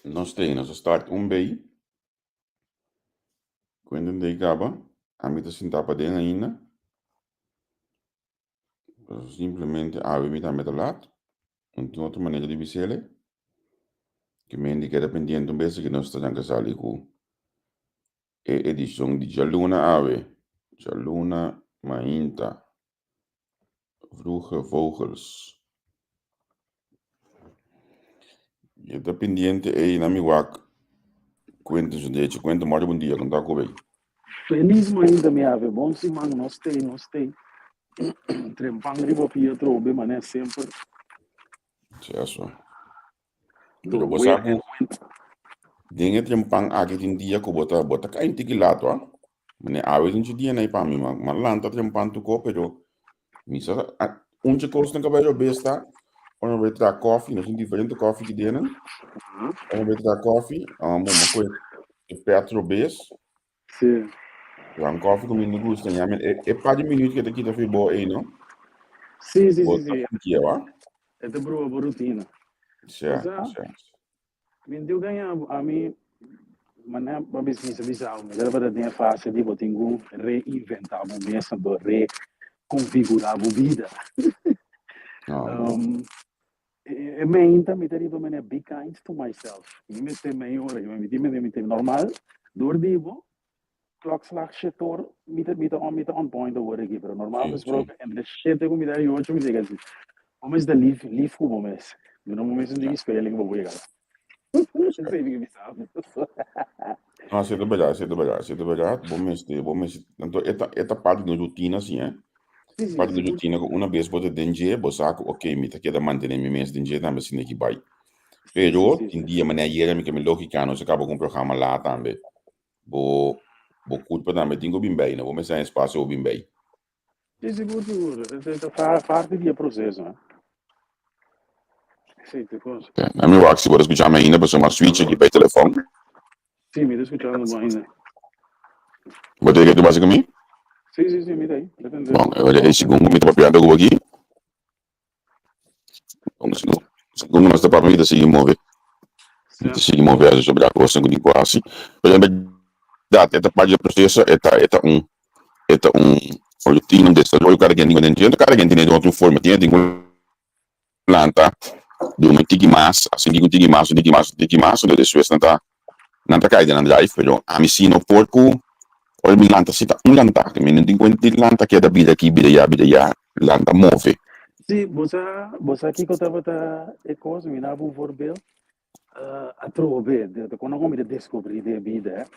Nos tin, nos a start un bei. Quentin ta kaba, ami ta sinta paden ainda. Pero simplemente awe mi tambe ta laat. No tin otro manera di bisele. Ke men di keda pendiente un bes ke nos ta janka sali ku e edishon di djaluna awe. Djaluna mainta. Vroege Vogels. E ta pendiente ei na mi wak Quentin su derecho. Quentin, mòrdi bon dia, kon ta ku bay? Feliz mainta mi ave, bon siman, nos tei, nos tei. Trempan riba pia trobe, mané semper. Sí, aso. The Pero bo way sa ku and wind. den e trempan aki tin dia ku bo ta bo ta kai un tiki lato, ah. Mane awe tin su dia nai pa mi, ma ma lanta trempan tuko, pero mi sa un che kosnan ka bai robes ta, ora mi bai traha kofi, nos tin diferente kofi ki denan, ora mi bai traha kofi, bo mi kohe e pet robes, Sí. Traha un kofi ku mi no gusta, ya mi e e par di minuut ke ta kita fi bo ei, no? Sí, sí, Bo sí, ta sí. sintié, wa? E ta brua bo rutina. Sja, Osea, sja. Mi no tin gaña bo, ami manera bo a bisa mi sa bisa bo, mi tabata den e fase di bo tin ku reinventá bo mes anto rekonfigurá bo bida. No. E meinta mi ta riba manera be kind to myself. Mi mester mei ora, mi tin mi tin normal dor di bo klokslag shetor mi ta mi ta mi ta on point awor aki, pero normal gesproken entre shete ku mitad i ocho mi ta yega si. Bo mes ta lif lif ku bo mes. Mi no bo mes un tiki spele ku bo por yega la. Esei mi ke bisa bo. No, así ta berdad, así ta berdad, así ta berdad. Bo mester, bo mester, anto e ta, e ta parti di un rutina así, eh. Sí, sí, Parti di un sigur. rutina ku una bes bo ta den dje, bo sa ku ok, mi ta keda mantene mi mes den dje tambe asina ki bai. Pero tin dia manera ayera mi ke mi logika nos a kaba ku un programa laat tambe. Bo bo kurpa tambe tin ku bin bei, no bo mester haña espasio bo bin bei. Sí, sigur, sigur. E ta parti di e proseso, eh. Sí, te kos. Na mi wak si bo ta skucha mi ainda pasobra mi a switch aki pa e telefòn. Sí, mi ta skuchando bo ainda. Bo ta yega tu basa ku mi? Sí, sí, sí, mi ta ahí. Mi ta tende. Bon, e ora ei segun ku mi ta papiando ku bo aki, Segun nos ta papia mi ta sigui move. Mi ta sigui move haci sobre cosnan cu tin cu haci. Pero en berdad e ta parti di e proceso, e ta e ta un e ta un rutina, un desaroyo cada quien tin cu tene. Cada quien tene di otro forma. Tin hende tin cu lanta duna un tiki mas, haci un tiki mas, un tiki mas, un tiki mas, entonces despues nan ta nan ta kai den nan drive, pero ami si no por ku ora mi lanta si ta un lanta, mi no tin ku di lanta keda bira aki bira ya bira ya, lanta move. Sí, bo sa, bo sa kiko tabata e kos? Mi daba un voorbeeld. Atrobe, de kon mi ta deskubrí den bida, eh.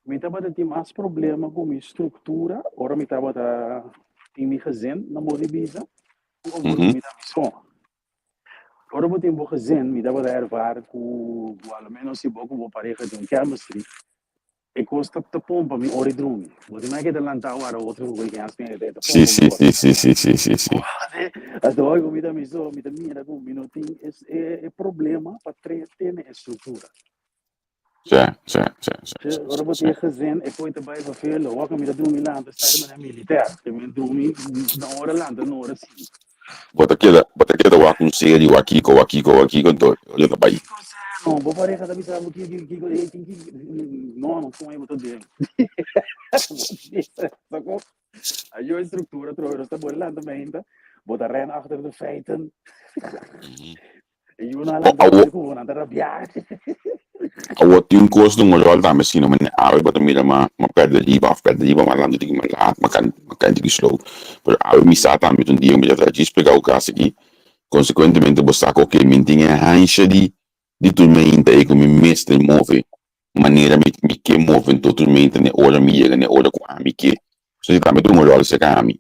Mi tabata tin mas problema ku mi struktura ora mi tabata tin mi gezin na modo di bisa, ku ora ku mi ta mi so. Ora bo tin bo gezin, mi tabata ervaar ku bo a lo menos si bo ku bo pareha tin un chemistry, e kos ta ta pompa mi ora i drumi. Bo tin mai ke ta lanta wara otro ku bo hasta e ta Sí, pompa mi sí, ora. sí, sí, sí, sí, sí, sí. Hasta hoy ku mi ta mi so, mi ta mira ku mi no tin es e e problema pa tre tene e struktura. Sí, sí, sí, sí, Sí, sí, ora sí, bo sí. tin gezin, e koi ta bai vervelen. Wak mi ta drumi lanta, sta di manera militair. Ke mi drumi na ora lanta, na ora sigui. Bo ta keda, bo ta keda wak un serie, wak kiko, wak kiko, wak kiko, enton ora ta bai. Kiko sa no, bo pareha ta bisa bo kiko, kiko, e tin kiko. No, no soña bo ta den. Sako? Ayo e struktura trobe, nos ta bo lanta meinta, bo ta ren achter de feiten. E yunan Bo lanta awo, bai ku bo, nan ta rabiá. awo tin kos den un ròl tambe asina, manera awe bo ta mira ma ma pèrdè riba òf pèrdè riba ma lanta tiki ma laat, ma kan ma kai tiki slow. Pero awe mi sa tambe ta un dia mi ta traha djis pegá ku kas aki, konsekuentemente bo sa ku oke mi tin e hansha di di turmenta ei ku mi mester move manera mi mi ke move anto turmenta n'e ora mi yega n'e ora ku ami ke. So tambe ta un ròl serka ami.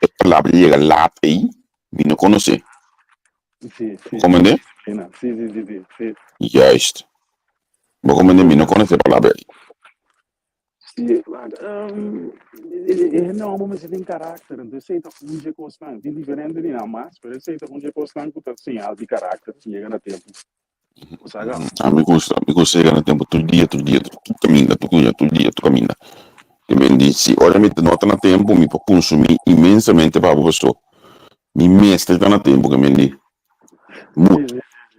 E palabra yega laat ei mi no konosé. Sí, Bo sí, komprendé? disciplina. Sí, sí, sí, sí, sí. Juist. Bo komprendé? Mi no konosé e palabra ei. Sí, maar e hende homber mester tin karakter, entonces esei ta un dje kosnan. Tin diferente di nan mas, pero esei ta un dje kosnan ku ta señal di karakter, yega na tempu. Bo sa gaba. Ami gusta, mi gusta yega na tempu tur dia, tur dia, tur kaminda, tur dia, tur dia, tur kaminda. Te men di, si ora mi no ta na tempu, mi por kunsumí inmensamente pa bo paso mi mester ta na tempu, ke men di, Sí, mut. sí, sí, sí.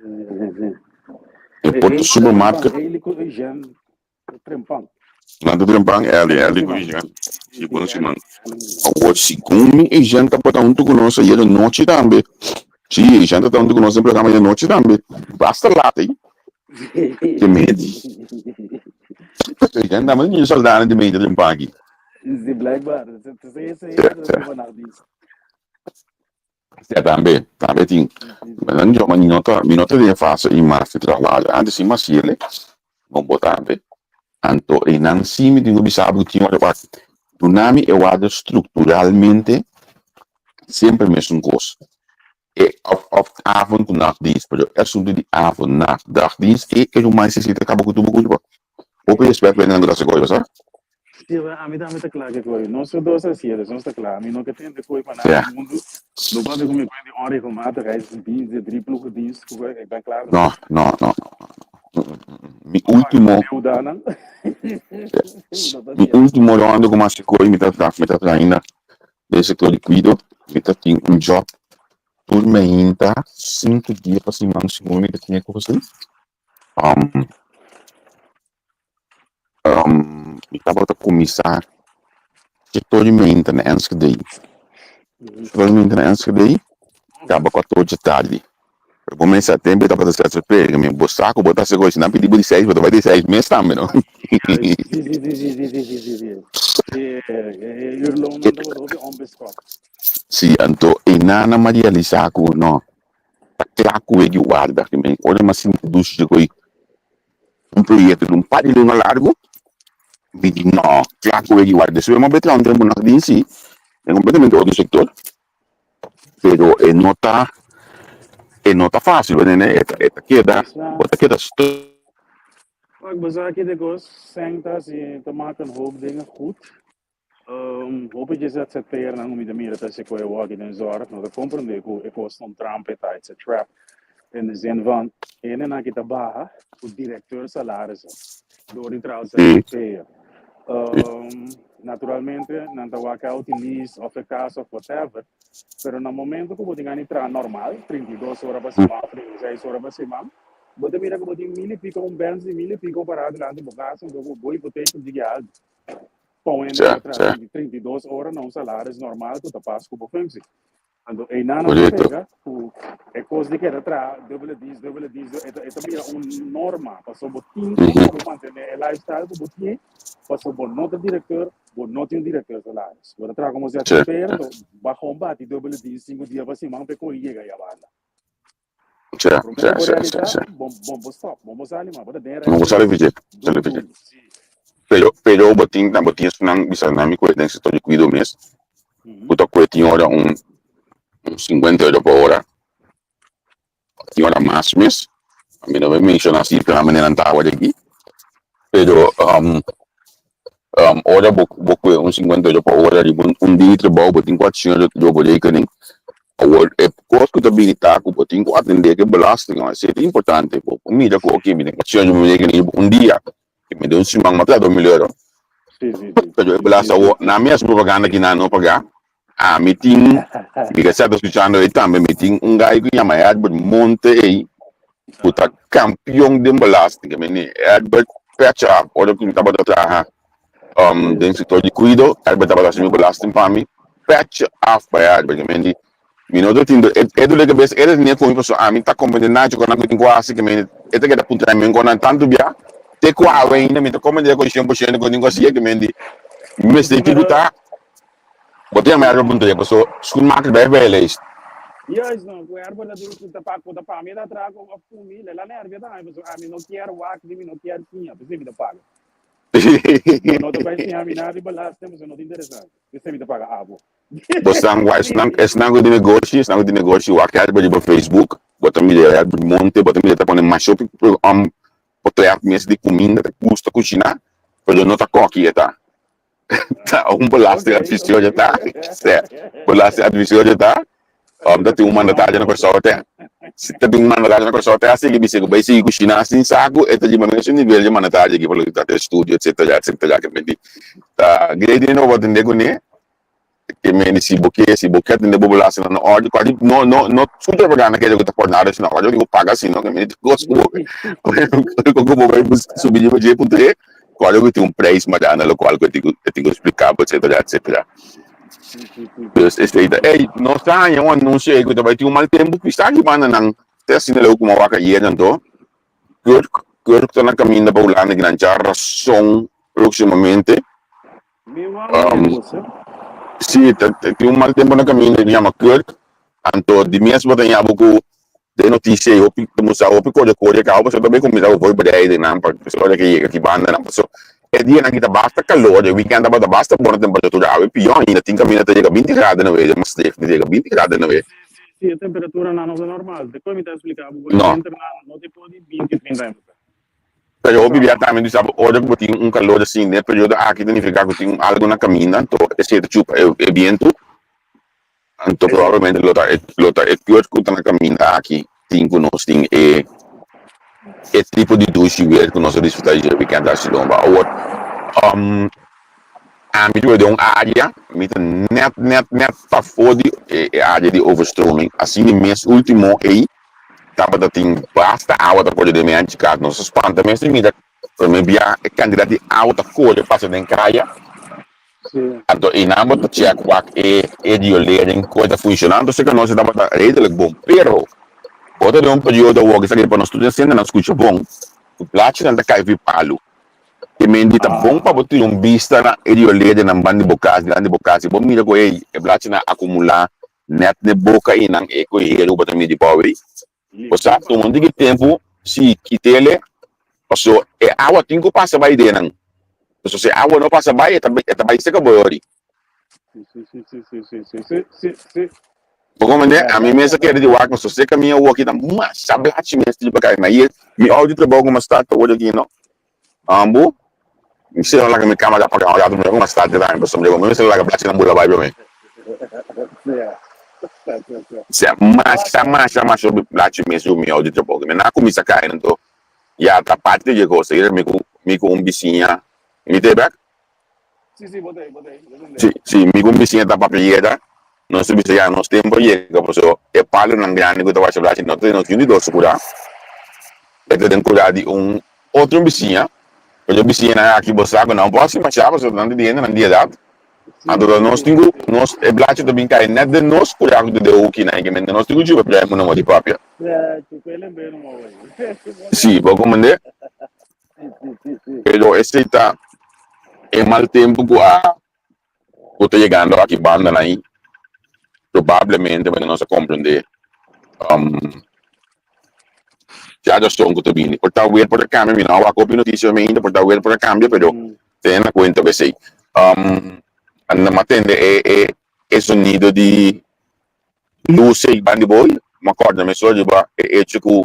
E por ta super makkelijk. Nan ta trempan, Eli, Eli ku Eugène. Si, bon siman. Awor, segun mi, Eugène tabata huntu ku nos ayer anochi tambe. Si, Eugène tabata huntu ku nos den programa ayer anochi tambe. Basta laat ei. Ke medi. Eugène tambe ta sòldá di mente trempan aki. Si, blijkbaar. Sí, sí. Ja, tambe, tambe tin. Nan yo, ma mi no ta, mi no ta den e fase i mas di trabajo. Antes si mas hierle, no bo tambe. Anto einan si mi tin ku bisa bo ku tin ora wak duna mi e warda strukturalmente semper mesun kos. E of of avond ku nachtdienst, pero e asuntu di avond, nacht, dagdienst e e ruman si ta kaba ku tur bo kurpa. Hopi respet pa e nan ku ta hasi kos, sa. Sí, maar ami tambe ta kla ke koi. Nos tur dos a hasié, dus nos ta kla. Mi no ke tende koi pa nada di mundu. No papia ku mi koi di onregelmatigheid, dienst, de drie ploegen dienst, ku koi, ik ben klaar ermee. No, no, no, no, no. Mi ultimo, Deudanan. mi ultimo ronda ku mi hasi koi, mi ta tra, mi ta traha ainda den sektor di kuido, mi ta tin un job tur meinta, sinku dia pa siman, segun mi ta tin e kos ei. Mi tabata kuminsá sektor di menta na Enschede. Sektor di menta na Enschede kaba kuater dje tardi. Pero bo mester a tempu e tabata ZZP, mi bo sa ku bo ta hasi kos, si nan pidi bo di seis bo ta bai di seis mes tambe no. Sí, sí, sí, sí, sí, sí, sí, sí, sí. Sí, e uurloonnan tabata hopi onbeschoft. Sí, anto e nana m'a realisá ku no, ta kla ku e di warda. Ora m'a sinti dushi dje koi un proyecto di un par di luna largo, mi di no, kla ku e igual. Despues mi a bai traha un tempu na di si, den completamente otro sector, pero e no ta, e no ta facil, bo tende, e ta, e ta keda, bo ta keda stuk. Wak, bo sa ki de kos, sèn ta hasi, ta maka un hoop dingen goed. Hopi dje ZZP'ernan ku mi ta mira ta hasi ku e wòki den zòrg no ta komprendé ku e kos ta un trampa, e ta it's a trap den de zin van e hendenan aki ta baha ku direkteur salarissen dor di traha ZZP'er. Naturalmente nan ta wak out di lease òf e kas òf whatever, pero na momento ku bo tin gana di traha normal, 32 ora pa siman òf 36 ora pa siman, bo ta mira ku bo tin mil i piko un Benz di mil i piko pará dilanti bo kas anto ku bo hipotek ta djigi altu. Pa un hende ku ta traha 32 ora na un salaris normal ku ta pas ku bo functie. Anto einan nan ta pega ku e kos di keda traha dubbele dienst, dubbele dienst, e ta e ta bira un norma pasobra bo tin ku pa bo mantené e lifestyle ku bo tin, pasobra bo no ta direkteur, bo no tin un direkteur salaris. Bo ta traha komo ZZP'er, anto bo a gewoon bati dubbele dienst sinku dia pa siman pa e kohe yega e banda. Sè, Promé sè, ku bo sè, sè, realisá, sè. bo bo bo stòp, bo bo sali mas, bo ta den No bo rat sali race vije, sali duru vije. duru, sí. Pero, pero bo tin, bo tin esnan bisa nan mi ku den sector di kuido mes, ku ta kue tin ora un un 50 euro pa ora, tin ora mas mes. Mi no bai menshoná sifranan manera nan ta awa di aki, pero um, ora bo bo kue un 58 pa ora riba un un dia di trabou bo tin ku accion riba bo rekening. Awor e kos ku ta bini ta ku bo tin ku atendé ku e belasting no esei ta importante. Bo por mira ku oke mi tin ku accion riba mi rekening riba un dia i mi den un siman mi a traha 2000 euro. Pero e belasting awor nan mi hasi propaganda ki nan no paga. Ami tin mi ke sa ta skuchando ei tambe mi tin un guy ku yama Herbert Monte ei ku ta kampion den belasting. Ke mende Herbert pècha af ora ku mi tabata traha den sektor di kuido Herbert tabata hasi mi belasting pa mi pècha af pa Herbert. Ke mende mi no ta tin e dole kabes e ta tene ku mi pasobra ami ta komprende nacho ku nan ku tin ku hasi ke mende e ta keda puntra mi ku nan tantu bia te ku awe ainda mi ta komprende ku shen por shento ku tin ku hasi ke mende mi mester kiko ta. Bo tin Amerika puntra ya paso schoenmaker bij bijlijst. Juist no, ku Herbert a duru ku ta pa ku ta pa mi ta traha ku of ku mi, lela nervio ta haña paso ami no kier wak ni mi no kier siña, p'esei mi ta paga. Bo no ta bai siña mi nada di belasting paso no ta interesante, p'esei mi ta paga abo. Bo san wak esnan esnan ku di negoshi, esnan ku di negoshi wak Herbert riba Facebook, bo ta mira Herbert Monte, bo ta mira ta pone masha hopi potrèt mes di kuminda, ta gusta kushiná, pero no ta kòki e ta. Ta un belastingadviseur ya ta. Sè, belastingadviseur ya ta. Òf ta tin un mandatario na Kòrsou te. Si ta tin un mandatario na Kòrsou te a sigui bis'é ku bai sigui kushiná sin saku, e ta riba mesun nivel dje mandatario aki pa loke ta trata estudio etsetera etsetera. Ke menti ta grei di nobo atendé kuné. Ke mende si bo ke, si bo ke tende bo belastingnan na orde, kòrda di no no no skucha propaganda kende ku ta pòrnada asina, kòrda di bo paga asina, ke mende tur kos ku bo ku bo bai subi riba dje puntr'é, kòrda ku tin un preis mará na lokual ku e tin ku e tin ku splika bo etsetera etsetera. Dus esei ta, ey, nos ta haña un anunsio ei ku ta bai tin un mal tempu, kisa ki banda nan te asina leu ku mawak ayer anto, Kurk, Kurk ta na kaminda pa Hulanda ki nan dja rason próksimamente. Mi wou Um, e cosa. sí, tin un mal tempo na kaminda di yama Kurk. Anto di mes bo ta ña bo ku den notisia i hopi ta mustra hopi kore kore kaba pasobra ta bai kuminsá ku voorbereiding nan pa ora ke yega ki banda nan paso e dianan ki ta basta kalor e weekend tabata basta bona temperatura awe pió ainda tin kaminda ta yega binti grado na wei den Maastricht ta yega binti grado na wei. Sí, sí, sí, e temperaturanan no ta normal. Te koe mi ta explica bo ku e No. winternan no te por di binti, trinta aña pasá. Pero hopi bia tambe di sa ora ku bo tin un kalor asin den e periodo aki ta nifiká ku tin un algu na kaminda, anto esei ta chupa e bientu, anto probablemente lo ta lo ta e kurt ku ta na kaminda aki tin ku nos tin e e tipo di dushi weer ku nos a disfrutá di dje wikènt hasi lomba. Awor ami ta den un área mi ta nèt nèt nèt pafó di e área di overstroming, asina mes último ei Tabata tin basta awa ta kore den mi hanchi kas. Nos a spanta mes di mira prome bia e kantidat di awa ta kore pasa den kaya. Anto einan bo ta chèk wak e e riolering ku e ta funshoná. Anto seka nos e tabata redelijk bon. Pero bo ta den un periodo awor esaki pa nos tur den sendernan skucha bon ku plachinan ta kai fi palu. Te men di ta bon pa bo tira un bista na e riolernan banda di bo kas, dilanti di bo kas i bo mira ku ey e blachinan a akumulá Net n'e boka einan e ku e heru bo ta midi bou ei. Bo sa, tuma un tiki tempu si kit'ele, paso e awa tin ku pasa bai den nan. Paso si e awa no pasa bai, e ta e ta bai seka bo yori. Bo komprende? Ami mes a kere di wak, paso seka mi awoki ta masha blachi mes riba kai. Ma ayer mi outo di trabou ku mi a start awor aki no. Ambu, mi si no laga mi camera apaga un rato, mi no start tambe, pasobra mi mester laga blachi nan bula bai pa mi. Sea masha masha masha hopi blachi mes yu mi outo di trabou. Mi na cuminsa cay anto ya ta parti di e cos. Mi cu mi cu un bisiña, mi ta e bek? Si, si, mi cu un bisiña ta papia yega, nos ta bisa ya nos tempo a yega pasobra e palonan grandi cu ta washa blachi no ta den nos yu di dos cura, e ta den cura di un otro bisiña, pero e bisiñanan aki bo sa cu nan por haci masha pasobra nan ta di hendenan di edad, anto ta nos tin cu nos e blachi ta bin cay net den nos cura cu ta den hoekinan y ke mente nos tin cu chupa prueba no di papia. Si, bo comprende? Pero esei ta e mal tempu ku a ku ta yegando aki bandanan ei, probablemente manera nos a komprendé ya rason ku ta bini. Por ta weer por a kambia, mi no a wak hopi notisia ainda, por ta weer por a kambia, pero tene na kuenta ku esei. Anda mi a tende e e sonido di lus ei banda di bo, mi a kòrda mesora riba e echo ku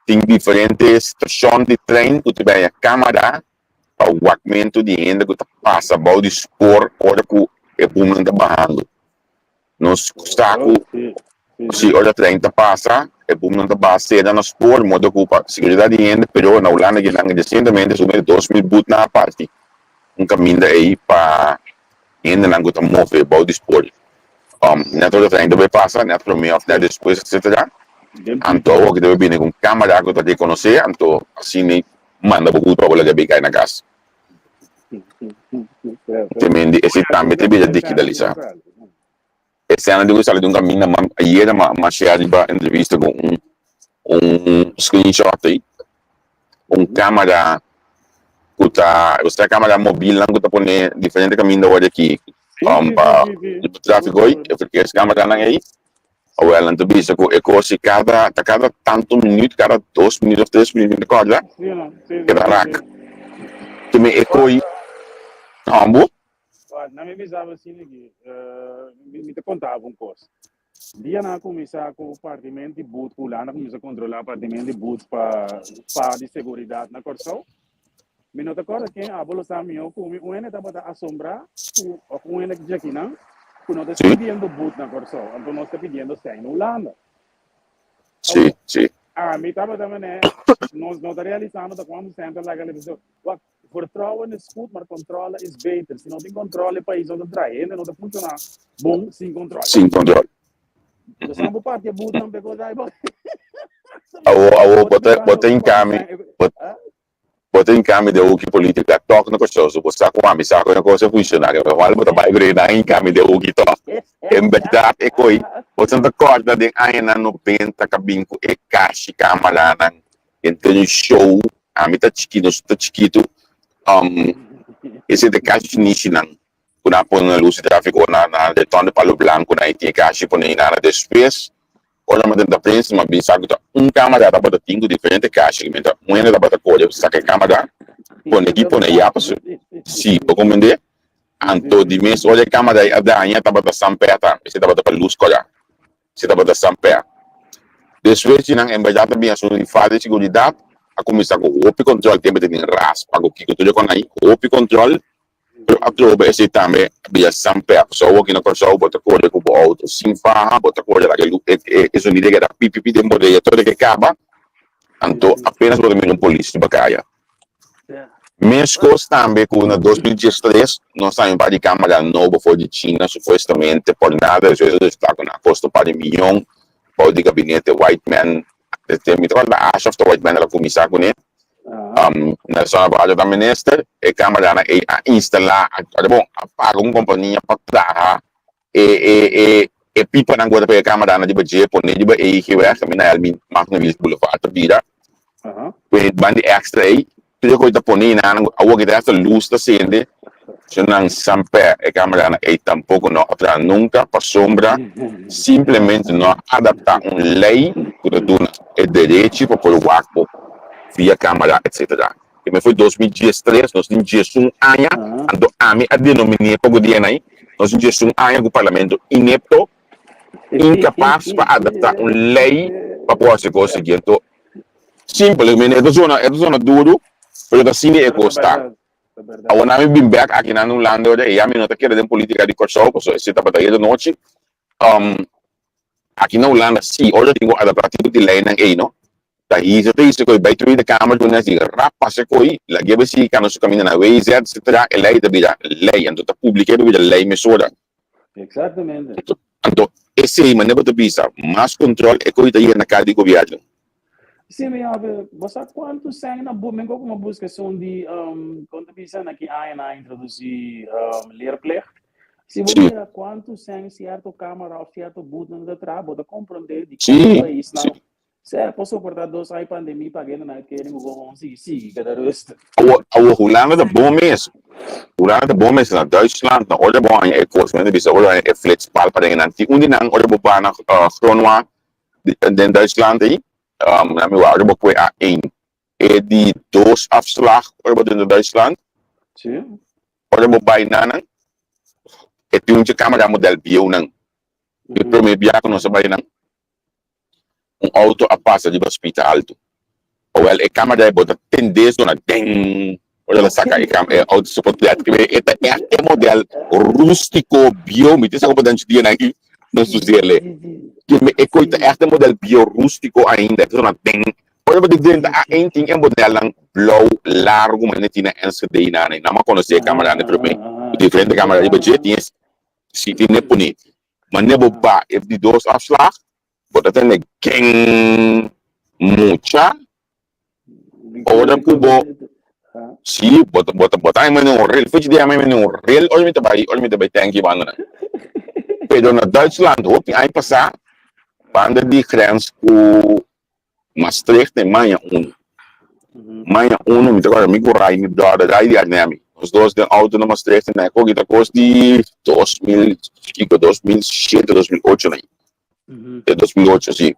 tin diferente stashon di trein ku ta bini kamara pa wakmentu di hende ku ta pasa bou di spoor ora ku e boomnan ta bahando. Nos sa ku si ora trein ta pasa e boomnan ta baha seda na spoor modo ku pa seguridat di hende, pero na Hulanda kinan resientemente su mete 2000 boetnan a parti un kaminda ei pa hendenan ku ta move bou di spoor. Net ora trein ta bai pasa, net promé òf net despues etcetera. Anto awor ki ta bai bini ku un kamera ku ta rekonosé anto asina Manda bo culpa bo laga bay cay na cas. Te mende esey tambe te bira digitaliza. E scena di cu sali di un caminda ma ayera ma ma share riba entrevista cu un un screenshot ey un camera cu ta osea camera mobilnan cu ta pone diferente caminda awor aki pa trafico ey e verkeerscameranan ey. Awel, nan ta bisa ku e kos si kada, ta kada tantu minüt, kada dos minüt òf tres minüt, mi ta kòrda, e ta rak. Te me e koi hòmbu. Wak, nan mi bisa bo asina aki, mi ta konta bo un kos. Dia nan a kuminsá ku partimento di but, ku Hulanda a kuminsá kontrolá partimento di but pa pa di seguridat na Kòrsou, Mi no ta kòrda ken abo lo sa mihó ku mi. Un hende tabata asombrá ku òf un hende djakinan ku no ta pidiendo but na Kòrsou, anto nos ta pidiendo sèn na Hulanda. Sí, sí. Ami tabata manera nos no ta realisando ta kuantu sèn ta laga lebe. So, wak, Vertrouwen is goed, maar controle is beter. Si no tin controle, e pais no ta draai. Hende no ta funciona bon sin controle. Sin controle. Dus nan bo papia boetnan pe kos ai bo. Awo, awo, Bo ta bo ta, bo bisando ta ku hinka mi, bo, bo ta hinka mi den hoki politica tok na Kòrsou. So bo sa ku ami sa ku e kos a funciona. Ke igual bo ta bai ku nan hinka mi den hoki tok. En berdad e koi, bo ta kòrda den añanan 90 ka bin ku e kashi kamaranan den un show. Ami ta chikito, nos ta chikitu, esei ta e kashi finishinan ku nan a pone na lus di trafiko na na reton di Palo Blanco nan e tin e kashi pone ei nada. Despues ora nan a tenta prensa nan a bin sa ku ta un kamara tabata tin ku diferente kashi, mientras un hende tabata kore saka e kamara pone aki pone allá pasobra si bo komprende. Anto di mes ora e kamara ei a daña tabata san pèta, esei tabata pa lus kòrá. Si tabata Samper. Despues di nan en berdad a bin asuntu di falta di seguridad, a cuminsa cu hopi control, tempo ta tin raspa cu kico tur e con ahi, hopi control, pero atrobe esey tambe a bira Samper. Pasobra awor aki na Corsou bo ta core cu bo auto sin faha, bo ta core laga e e zonido keda pipipi den bo reya todo ke caba, anto apenas bo ta mira un polis riba caya. Meskos tambe ku na 2013 nos haña un par di kamara nobo for di China supuestamente por nada, despues a resulta ku nan a kosta un par di miyon bou di gabinete Whiteman. Mi ta kòrda Asha òf ta Whiteman el a kuminsá kuné. Nelson Alvarado ta minister, e kamaranan ei a instalá, bon, a paga un kompania pa traha E e e e pipanan ku bo ta pega kamaranan riba dje pone riba e IG-weg kaminda Helmin Magnum Boulevard ta bira. Ku e banda di extra ei tur e kos ta pone einan awor ki ta hasta lus ta sende so nan samper e kamaranan ei tampoko no a traha nunka pasobra simplemente no a adapta un lei ku ta duna e derechi pa por wak bo via kamara etcetera. Primer foi 2013, nos tin 11 aña, anto ami a denominé poko dianan ei, nos tin 11 aña ku parlamento inepto, inkapas pa adaptá un lei pa por hasi kos sigui. Anto, simpel, e ta zona, e ta zona duru, pero ta asina e kos ta. Awor nan mi bin bèk aki nan na Hulanda ora ei, ya mi no ta kere den politika di Kòrsou, pasobra esei tabata ayer anochi. Aki na Hulanda si, ora tin ku adaptá tipo di leinan ei no, Ta hisa ta hisa koe bai Tweede Kamer duna si rap pasa koe lag'e bai sigui kana su kaminda na WZ etcetera e lei ta bira lei anto ta publike ta bira lei mesora. Exactamente. Anto esei manera bo ta bisa mas control e koe ta yega na kara di gobierno. Si mi abe bo sa cuanto sèn na bu men komo buska esun di kon ta bisa na ki aña nan a introduci leerplicht si bo mira cuanto sèn cierto camara of cierto boetnan ta traha bo ta comprende di kon paisnan Sè, por soportá dos ai pandemia pa hende nan kere ku gewoon sigui sigui keda rustig. Awor, awor Hulanda ta bon mes. Hulanda ta bon mes na Duitsland, na ora bo haña e kos, mi ta bisa ora bo haña e flitspaal pa den nan. Tin un di nan ora bo ba na Groenwa den Duitsland ei, nan mi wak ora bo pue A1. E di dos afslag ora bo drenta Duitsland, ora bo bai nanan, e tin un dje kamera model bieunan. E prome bia ku nos a bai nan. Un auto a pasa riba spita alto. Awel e camera e bo ta tende zona deng ora el a saca e cam e auto su potret. E ta echt e model rustico bieu. Mi tin sa como den su dianan aki nos usele. E coy ta echt e model bieu rustico ainda. E ta zona deng. Ora bo ta drenta a ein tin e modelnan blauw largo manera tin na Enschede nan. Nan a conoce e camera nan prome. Diferente camera riba dje tin e si tin e pone. Manera bo ba e di dos afslag, bo ta tende geng mucha. Ora ku bo, si, bo ta, bo ta, bo ta haña un rel. Fechi di haña un rel ora mi ta bai, ora mi ta bai tanki banda nan. Pero na Duitsland hopi aña pasá, banda di grens ku Maastricht den maña uno. Maña uno mi ta kòrda mi ku Ray, mi bròder Ray di Arnhem. Nos dos den outo na Maastricht en e koki ta kos di 2000 kiko, 2007, 2008 na. De 2008 si.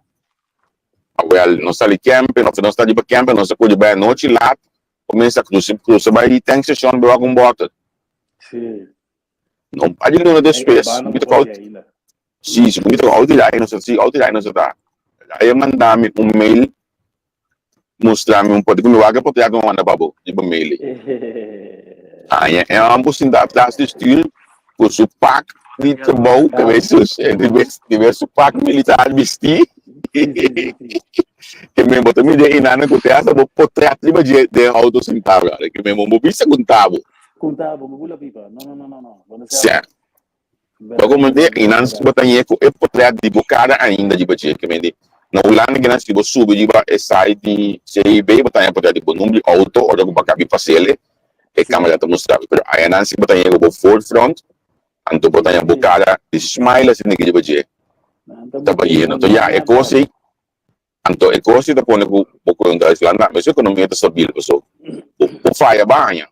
Awel nos sali kempen of nos ta riba kempen nos a kuri bai anochi laat kuminsa krusa krusa bai tankstation bai wak un bòter. No un par di luna despues mi ta kòrda Si, si mi ta auto rai nos ta si auto rai nos ta rai a manda mi un mail mustra mi un foto ku mi wak e potret mi manda pa bo riba mail ei. Aña e homber sinta atras di stuur ku su pak di trabou di bes su pak militar bisti. Sí, sí, sí, sí. Ke men bo ta mira e inannan ku te hasta bo potret riba dje den auto sintá, brother. Ke men bo bo bisa ku ta bo. Ku ta bo, bo bula pipa. No, no, no, no, no. Bo no Sè. sa. Bo Bèrdat, komprendé? bèrdat, Inan bèrdat. bo ta ñe ku e potret di bo kara ainda riba dje. Ke men di na Hulanda kinan si bo subi riba e site di CIB bo ta haña potret di bo number di auto ora ku bo a kabi pasele e kamera ta mustra bo. Pero ayanan si bo ta ñe ku bo voorfront anto bo ta haña bo kara di smile asina ke riba dje ta bayendo. Anto ya e kos ei anto e kos ei ta pone ku bo kontra Islanda mes ekonomia ta stabil paso bo bo faya baña.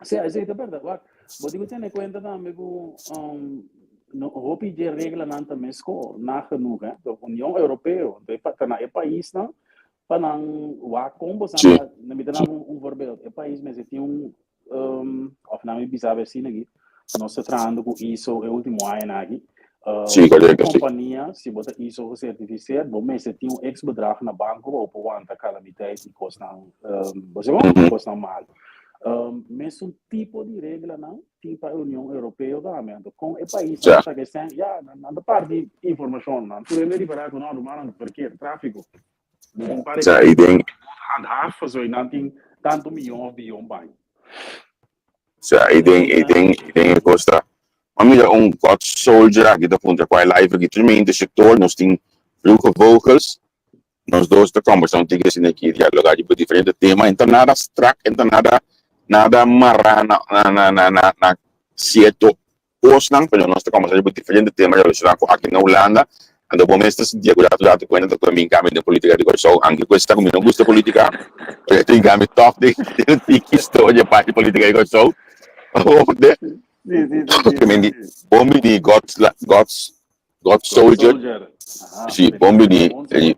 Sí, esei ta bèrdat. Wak, bo tin ku tene kuenta tambe ku no hopi dje reglanan ta meskor, nagenoeg, hè. De Union Europeo, anto e pa ta na e paisnan pa nan wak kon bo sa ta, mi ta daba un voorbeeld, e pais mester tin un of nan mi bisa bo asina aki, nos ta trahando ku ISO e ultimo añanan aki, Sí, e korekto, sí. kompania, si bo ta ISO gesertifiseerd, bo mester tin un X bedrag na banko pa bo por wanta kalamiteit i kosnan, bo sa kon? Kosnan mal. Mesun tipo di reglanan tin pa e Union Europeo tambe. Anto kon e paisnan ta saka e sèn? Ya, nan ta parti informashon. Nan tur hende ripará ku no, rumannan, verkeer, tráfiko. Bo un par Sa, i den. Handhaaf, pasobra nan tin tantu miyon of biyon bai. Sa, i den, i den, i den e kos ta. Ma mira un God Soldier aki ta puntra kua e live aki tremendo sector nos tin Vroege Vogels nos dos ta kombersa un tiki asina aki dialoga riba diferente tema en ta nada strak en ta nada nada mará na na na na na cierto kosnan, pero nos ta kòmbersá riba diferente tema relashoná ku aki na Hulanda. Anto bo mes ta sinti ku ratu ratu kuenta ta ku mi kambia den polítika di Kòrsou, anke ku esta ku mi no gusta polítika, pero e tin kambia tòg den den tiki storia parti polítika di Kòrsou. Orde? Sí, sí, sí, sí, Ke men sí, di sí. bon bini God's God's God's God Soldier. Soldier. Aha, Sí, bon perfecto. bini Bon siman.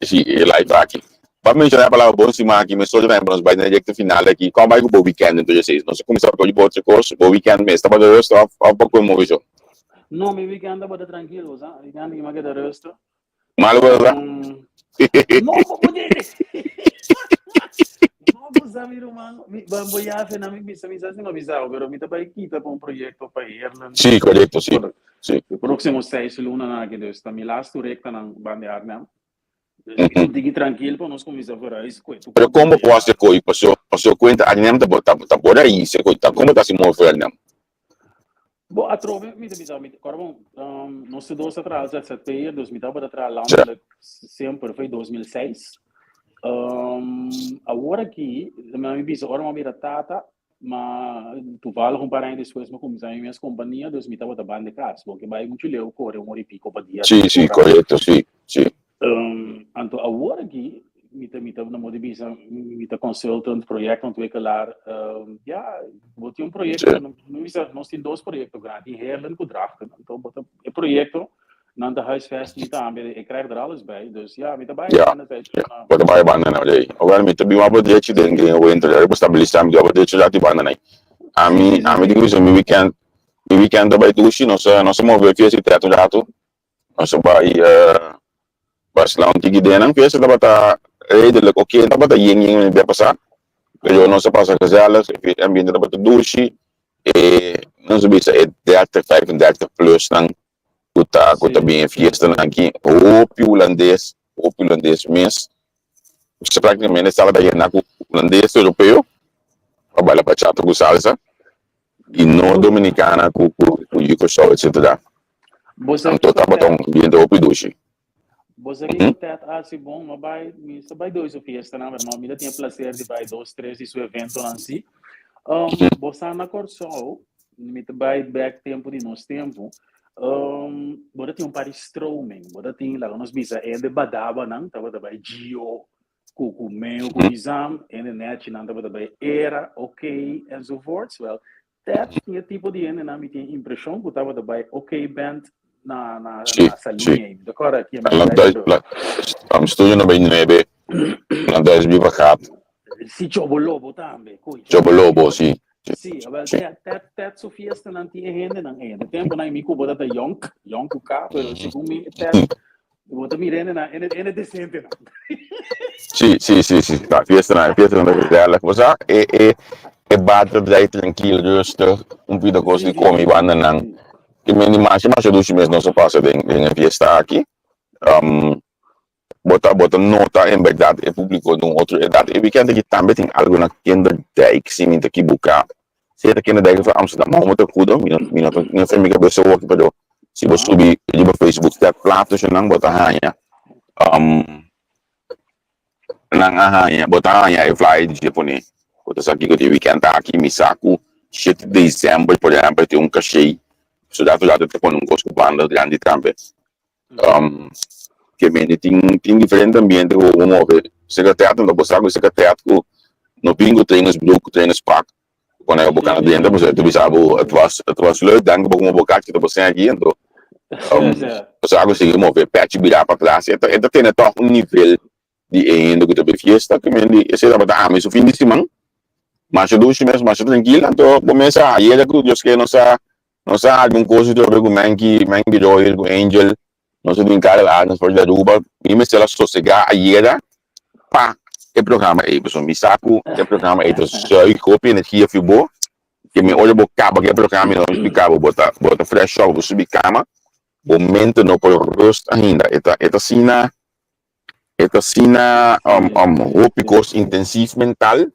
Sí, e live aki. Pa menciona e palabra bon siman aki, mi socio tambe pa nos bai den e recta final aki. Con bai cu bo weekend entonces seis? Nos a cuminsa papia di otro cos. Bo weekend mes tabata rustig of of bo koe movecion? No, mi weekend tabata trankil, bo sa. Weekend aki mi a keda rustig. Malo bo sa? No, bo bo di. No, bo sa mi ruman, mi bo bo yafe na mi bisa, mi sa si mi a bisa bo, pero mi ta bai kita pa un proyecto pa Heerlen. Sí, correcto, sí. Sí. E próximo seis lunanan aki, dus ta mi lastu rektanan banda di Arnhem. Dus mi ta tiki trankil pa nos kuminsá verhuis ku e tu Pero kon bo kompania. por hasi koi? Paso, paso kuenta Arnhem ta bo ta ta bo rais e koi. Ta kon bo ta hasi move Arnhem? Bo atrobe mi ta bisa mi kòrda bon, nos tur dos ta traha ZZP'er, dus mi tabata traha landelijk semper for 2006. Awor aki, mi bisa ora mi a bira tata, Ma toevallig un par aña despues mi a cuminsa mi mes compania, dus mi tabata ban de cas. Bo ke bai mucho leu core un ora y pico pa dia, Sí, tres sí, ora. correcto, sí, sí. Anto awor aki mi ta mi ta na modo di bisa mi ta consultant, projectontwikkelaar. Ya, bo tin un proyecto, mi bisa nos tin dos proyecto grandi, Heerlen cu Drachten. Anto bo ta e proyecto Nan ta huisvest mi tambe, ik krijg er alles bij. Dus ja, mi ta bai Ja, banda seis ja, luna. bo ta bai banda nou dei. Awel, mi ta bin wak drechi den den winter, ora bo stabilisa mi ta wak drechi lati banda nai. Sí, Ami, sí, sí, ami sí. di bisa mi weekend, mi weekend ta bai dushi, nos a, nos a move fiesta di teatro un ratu, nos a bai Barcelona un tiki den nan, fiesta tabata redelijk oké, tabata yen yen mi bia pasa, pero Aha. nos a pasa gezellig, e ambiente tabata dushi, e nos a bisa e 30, 35 plus nan ku ta ku ta bin e fiestanan aki hopi hulandes hopi hulandes mes praktikamente estaba ta yena ku hulandes europeo pa baila bachata ku salsa i no dominicana ku ku ku Curaçao etcetera anto tabata un ambiente hopi dushi. Bo sa kiko Ted a hasi bon? Mi a bai, mi sa bai dos su fiestanan, pero no, mi ta tin e placer di bai dos, tres di su eventonan si. Bo sa na Kòrsou, mi ta bai bek tempu di nos tempu, bo ta tin un par di stroming, bo ta tin, laga nos bisa, hende badabanan tabata bai Gio ku ku Meo ku Nizam, hende nèchinan tabata bai Era, OK, enzovoorts. Wèl, Ted tin e tipo di hendenan mi tin e impreshon ku tabata bai OK Band na na Sí, na sí. Saliña ei. Mi ta kòrda ki mi Nan bai thuis, pero la, am studio no bai nuebe, nan thuis biba gat. Si Chobo Lobo tambe. Koe Chobo Chobo Lobo, Lobo. sí. Sí, Sí, awel sí. Ted Ted Ted su fiestanan tin e hendenan ei. De temponan mi ku bo ta yonk, yonk ku ka, pero segun mi Ted Bo ta mira hende nan, hende, hende decente nan. Sí, sí, sí, sí. Ta, fiesta nan, fiesta nan ta gezellig. Bo sa, e, e, e bar ta draai tranquil, rustig, un pida cos Sí, di sí, come sí, banda nan. sí. Ki men di masha, masha dushi mes nos a pasa den, den e fiesta aki. Bo ta bo ta nota en berdad e publico di un otro edad. E weekend aki tambe tin algo na Kinderdijk, si mi ta ekiboca. Si e ta Kinderdijk of Amsterdam, ma homo ta kudo, mi no mi no ta mi no ta mi cabeza hoki, pero si bo subi riba Facebook Ted Plato nan bo ta haña nan a haña bo ta haña e flyer di dje pone. Bo ta sa kiko di e weekend aki, mi sa ku shete december por ehempel tin un cashey, so dat rato ta pone un kos ku banda grandi tambe. Ke mende tin tin diferente ambiente ku bo move. Seka teatro no bo sa ku seka teatro ku no bin ku trainersbroek, trainerspak ku bo kana drenta pasobra ta bisa bo het was het was leuk danki bo kuma bo kachi ta bo sen aki anto bo sa ku sigui move pechi bira patras e ta e ta tene tòg un nivel di e hende ku ta bay fiesta ke mende esei tabata ami su fin di siman masha dushi mes masha trankil anto bo mes a yega ku Dios ke nos a Nos a algun kos di trobe ku Menki, Menki Royal ku Angel, nos a bin Karel Arends for di Aruba, mi mester a sosegá ayera pa e programa ei, pasobra mi sa ku e programa ei ta zuig hopi energia fi bo, ke mi ora bo kaba ku e programa mi no splika bo, bo ta bo ta fresh up, bo subi kama, bo mente no por rust ainda, e ta e ta asina e ta asina hopi kos intensief mental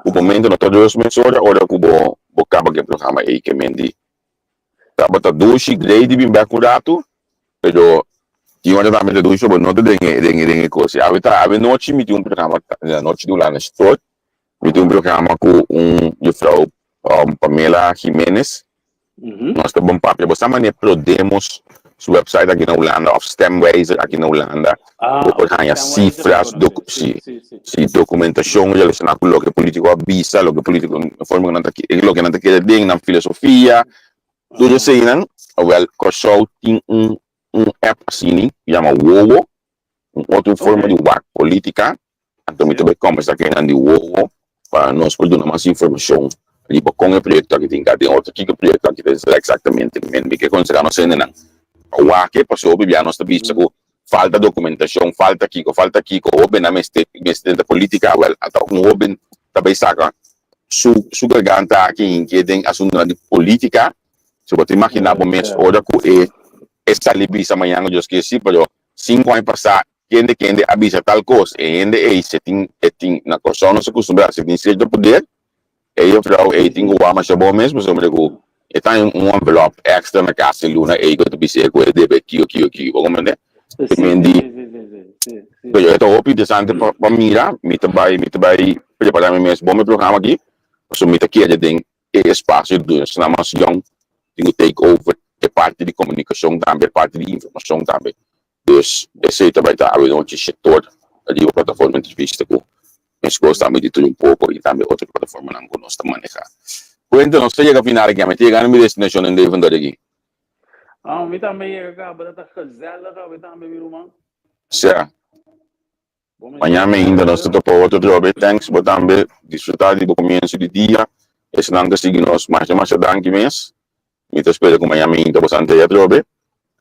ku bo mente no ta rust mesora ora ku bo bo kaba ku e programa ei ke men di tabata dushi grei di bin bek un ratu pero tin ora tambe ta dushi bo no ta den e den e den e kos awe ta awe nochi mi tin un programa nochi di Hulanda Stort mi tin un programa ku un juffrouw Pamela Jimenez Nos ta bon papia. Bo sa manera Prodemos su website aki na Hulanda of Stemwijzer aki na Hulanda. Ah, Bo por ok, haña Stemwijzer mi cifras, conoce. docu Sí, sí, sí, sí. sí, documentacion relaciona cu loke politico a bisa, loke politico, forma cu nan ta loke nan ta kere den nan filosofia, tur Aha. eseinan. Awel, Kòrsou tin un un app asini cu yama Wowo, un otro forma di Ok. wak politica. Anto mi ta Sí. bai kombersá ku esnan di wowo pa nos por duna mas informashon riba kon e proyekto aki tin ka den otro, kiko e proyekto aki ta enserá eksaktamente. Mi mi ke konsehá nos hendenan pa wak e pasobra hopi bia nos ta bisa ku falta dokumentashon, falta kiko, falta kiko, hóbennan mester mester drenta polítika. Wèl, ata un hóben ta bai saka su su garganta aki hinkié den asuntunan di polítika. So bo ta imaginá bo mes ora ku e e sali bisa mañana ku Dios ke si, pero sinku aña pasá Kende kende a bisa tal kos, e hende ei se tin e tin na Kòrsou nos a kustumbrá se tin sierto poder, e juffrouw ei tin ku wak masha bon mes pasobra ku e ta un envelop extra na kas e luna ei ku ta bis'é ku e debe kiko kiko kiko, bo komprendé? Te men di pero e ta hopi interesante pa pa mira, mi ta bai mi ta bai prepará mi mes bon pa e programa aki pasobra mi ta kere den e espasio di duna esnan mas yòn tin ku take over e parti di komunikashon tambe e parti di informashon tambe. Dus esei ta bai ta awe nochi sector riba plataforma entrevista cu mescos tambe di tur un poco y tambe otro plataformanan cu nos ta maneha. Cuenta nos ta yega final aki, ami ta yega na mi destinacion den Deventer aki. Ah, mi tambe yega caba, ta gezellig awe tambe mi ruman. Sea. Bo mester Mañana ainda nos ta topa otro trobe. Thanks bo tambe. Disfruta di bo comienzo di dia. Esnan ta sigui nos masha masha danki mes. Mi ta spera cu mañana ainda bo san tey atrobe.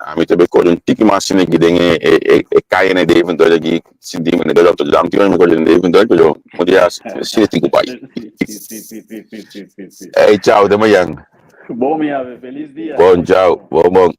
Ami ta bay core un tiki mas asina aki den e e e caya na Deventer aki sinti mi na Rotterdam. Tin ora mi core den Deventer pero un dia asina tin cu bay. Ey chao te mañana. Bon mi ave, feliz dia. Bon chao. Bon bon.